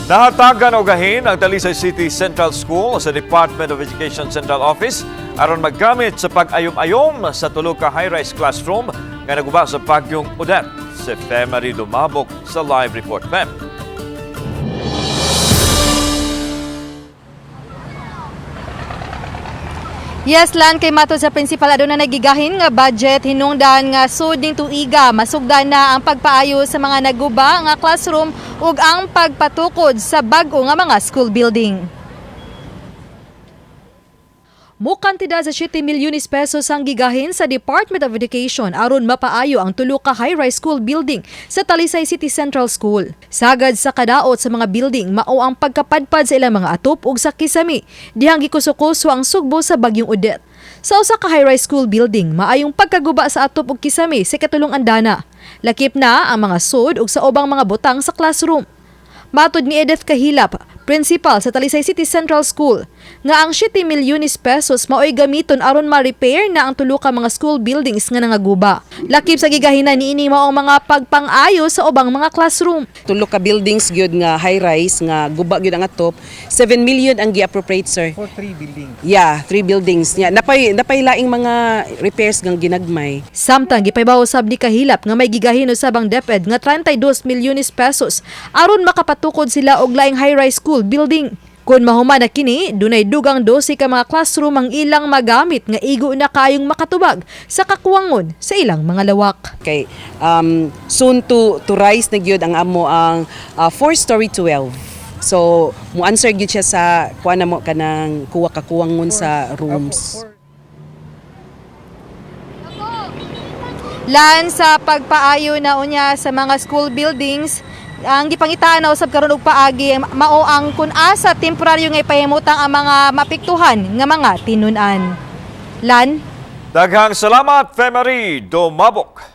Nahatagan og gahin ang Talisay City Central School sa Department of Education Central Office aron maggamit sa pag-ayom-ayom sa tulo ka high-rise classroom nga naguba sa bagyong Odette. Si Femary Lumabok sa live report. Fem. Yes, Lan, kay matod sa principal aduna nagigahin nga budget hinungdan nga sud ning tuiga masugdan na ang pagpaayo sa mga naguba nga classroom ug ang pagpatukod sa bag-o nga mga school building. Mukantidad sa 7 milyones pesos ang gigahin sa Department of Education aron mapaayo ang tulo ka high-rise school building sa Talisay City Central School. Sagad sa kadaot sa mga building mao ang pagkapadpad sa ilang mga atop ug sa kisami dihang gikuso-kuso ang sugbo sa bagyong Odette. Sa usa ka high-rise school building, maayong pagkaguba sa atop ug kisami sa katulong andana. Lakip na ang mga sud ug sa ubang mga butang sa classroom. Matod ni Edith Kahilap, principal sa Talisay City Central School, nga ang 7 milyones pesos maoy gamiton aron ma-repair na ang tulo ka mga school buildings nga nangaguba. Lakip sa gigahinan niini mao ang mga pagpang-ayo sa ubang mga classroom. Tulo ka buildings gyud nga high rise nga guba gyud ang atop. 7 million ang gi-appropriate, sir. For three buildings. Yeah, three buildings niya. Napay laing mga repairs nga ginagmay. Samtang gipaybaw usab ni Kahilap nga may gigahin usab ang DepEd nga 32 milyones pesos aron makapatukod sila og laing high-rise school building. Kung mahuman na kini, dunay dugang 12 ka mga classroom ang ilang magamit nga igo na kayong makatubag sa kakuwangon sa ilang mga lawak. Kay soon to rise na gyud ang amo ang 4 story 12. So mo answer gyud siya sa kuan na mo kanang kuwa kakuwangon sa rooms. Lan sa pagpaayo na unya sa mga school buildings, ang gipangitaan na usab karon og paagi mao ang kun asa temporaryo nga ipahimutang ang mga mapiktuhan nga mga tinun-an. Lan. Daghang salamat, Femary Dumabok.